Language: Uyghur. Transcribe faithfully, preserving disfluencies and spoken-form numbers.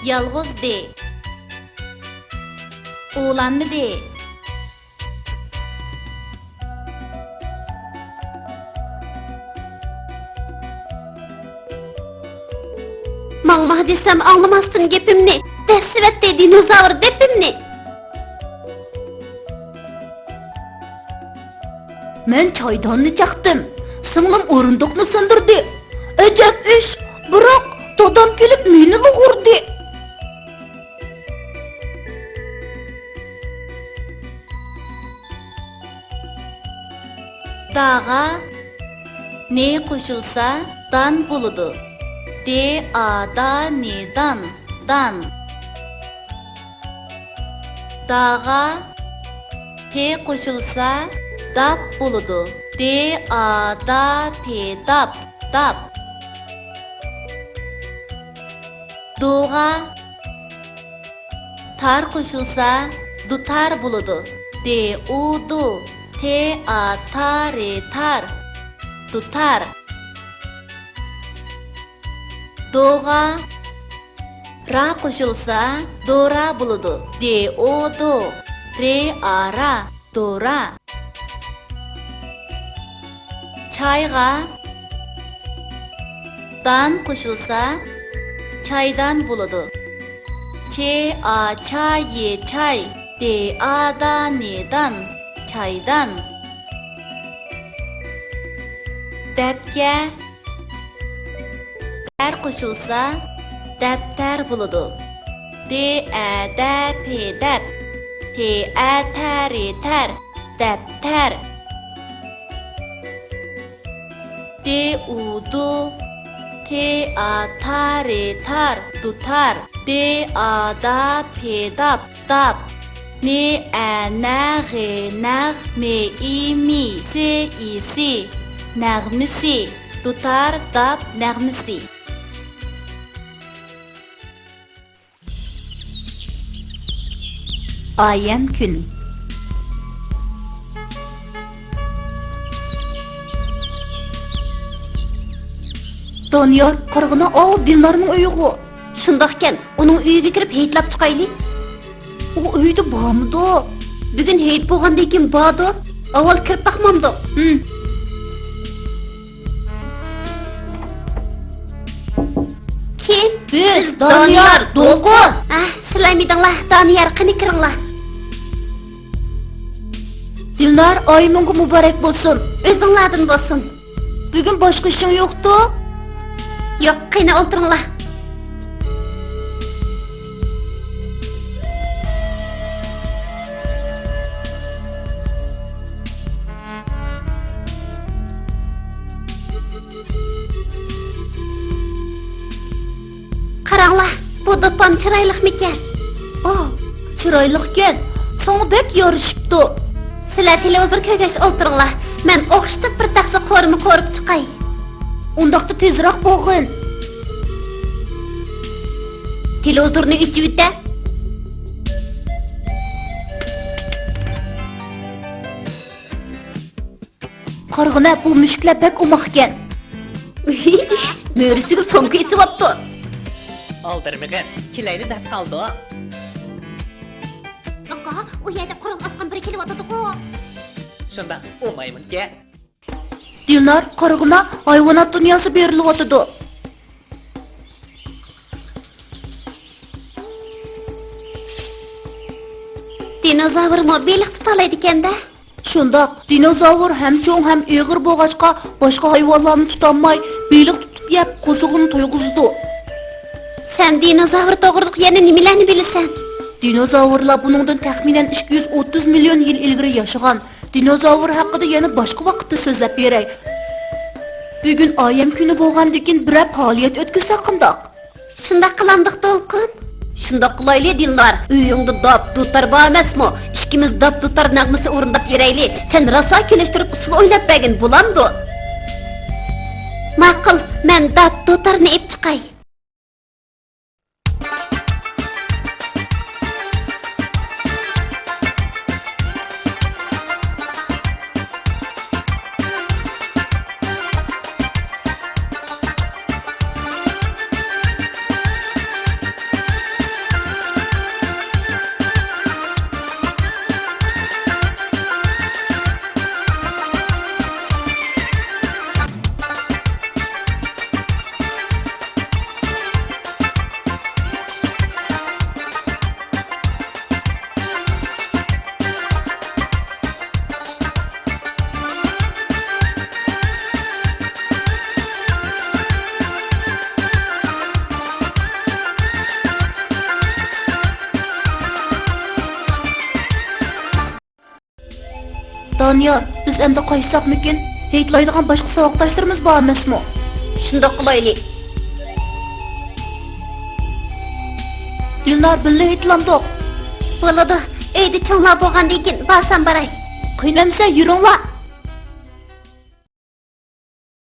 يالغۇز دى. ئۇلانمىدى. ماڭما دېسەم ئاڭلىماستىن گېپىمنى، دەسسىۋەتتى دىنوزاۋر دېپىمنى. مەن چايداننى چاقتىم، سىڭلىم ئورۇندۇقنى سىندۇردى. ئەجەب ئىش، بىراق دادام كېلىپ مېنىلا ئۇردى. داغا نى قوشۇلسا دان بولىدۇ. دې ئا دا نى دان، دان. داغا پې قوشۇلسا داپ بولىدۇ. دې ئا دا پې داپ، داپ. دوغا تار قوشۇلسا دۇتار بولىدۇ. دې ئۇ دۇ، تې ئا تا رې تار، دۇتار. دوغا را قوشۇلسا دورا بولىدۇ. دې ئۇ دۇ، رې ئا را، دورا. چايغا دان قوشۇلسا چايدان بولىدۇ. چې ئا چا يې چاي، دې ئا دا نې دان، چايدان. دەپكە تەر قوشۇلسا دەپتەر بولىدۇ. دې ئە دە پې دەپ، تې ئە تە رې تەر، دەپتەر. دې ئۇ دۇ، تې ئا تا رې تار، دۇتار. دې ئا دا پې داپ، داپ. نې ئە نە غې نەغ، مې ئى مى، سې ئى سى، نەغمىسى. دۇتار داپ نەغمىسى. ئايەم كۈنى. دانىيار، قارىغىنا، ئاۋۇ دىلنارنىڭ ئۆيىغۇ. شۇنداقكەن، ئۇنىڭ ئۆيىگە كىرىپ ھېيتلاپ چىقايلى. ئۇ ئۆيدە بارمىدۇ؟ بۈگۈن ھېيت بولغاندىن كېيىن باردۇ. ئاۋۋال كىرىپ باقمامدۇق؟ ھىم. كىم؟ بىز، دانىيار، دولقۇن. ئەھ، سىلەرمىدىڭلار؟ دانىيار، قېنى كىرىڭلار. دىلنار، ئايىمىڭغا مۇبارەك بولسۇن. ئۆزۈڭلاردىن بولسۇن. بۈگۈن باشقا ئىشىڭ يوقتۇ؟ يوق، قېنى ئولتۇرۇڭلار. قاراڭلار، بۇ دوپپام چىرايلىقمىكەن؟ ئاھ، چىرايلىقكەن، ساڭا بەك يارىشىپتۇ. سىلەر تېلېۋىزور كۆرگەچ ئولتۇرۇڭلار، مەن ئوخشىتىپ بىر تەخسە قورۇما قورۇپ چىقاي. ئۇنداقتا تېزراق بولغىن. تېلېۋىزورنى ئۆچۈرۈۋېتە. قارىغىنە، بۇ مۈشۈكلەر بەك ئوماقكەن. مۈرىسىگە سومكا ئېسىۋاپتۇ. ئالدىرىمىغىن، كېلەيلى دەپ قالدۇ. ئاكا، ئۇ يەردە قورال ئاسقان بىرى كېلىۋاتىدىغۇ. شۇنداق، ئۇ مايمۇنكەن. دىلنار، قارىغىنا، ھايۋانات دۇنياسى بېرىلىۋاتىدۇ. دىنوزاۋرمۇ بېلىق تۇتالايدىكەن-دە. شۇنداق، دىنوزاۋر ھەم چوڭ، ھەم ئېغىر بولغاچقا، باشقا ھايۋانلارنى تۇتالماي، بېلىق تۇتۇپ يەپ، قورسىقىنى تويغۇزىدۇ. سەن دىنوزاۋر توغرىلىق يەنە نېمىلەرنى بىلىسەن؟ دىنوزاۋرلار بۇنىڭدىن تەخمىنەن ئىككى يۈز ئوتتۇز مىليون يىل ئىلگىرى ياشىغان. دىنوزاۋر ھەققىدە يەنە باشقا ۋاقىتتا سۆزلەپ بېرەي. بۈگۈن ئايەم كۈنى بولغاندىكىن، بىرەر پائالىيەت ئۆتكۈزسەك قانداق؟ شۇنداق قىلامدۇق، دولقۇن؟ شۇنداق قىلايلى، دىلنار. ئۆيۈڭدە داپ، دۇتار بار ئەمەسمۇ؟ ئىككىمىز داپ، دۇتار نەغمىسى ئورۇنداپ يۈرەيلى. سەن راسا كېلىشتۈرۈپ ئۇسسۇل ئويناپ بەرگىن، بولامدۇ؟ ماقۇل، مەن داپ، دۇتارنى ئېلىپ چىقاي. دانىيار، بىز ئەمدى قايتساقمىكىن؟ ھېيتلايدىغان باشقا ساۋاقداشلىرىمىز بار ئەمەسمۇ؟ شۇنداق قىلايلى. دىلنار، بىللە ھېيتلامدۇق. بولىدۇ. ئۆيدە چوڭلار بولغاندىن كېيىن بارسام باراي. قىينالمىسا يۈرۈڭلار.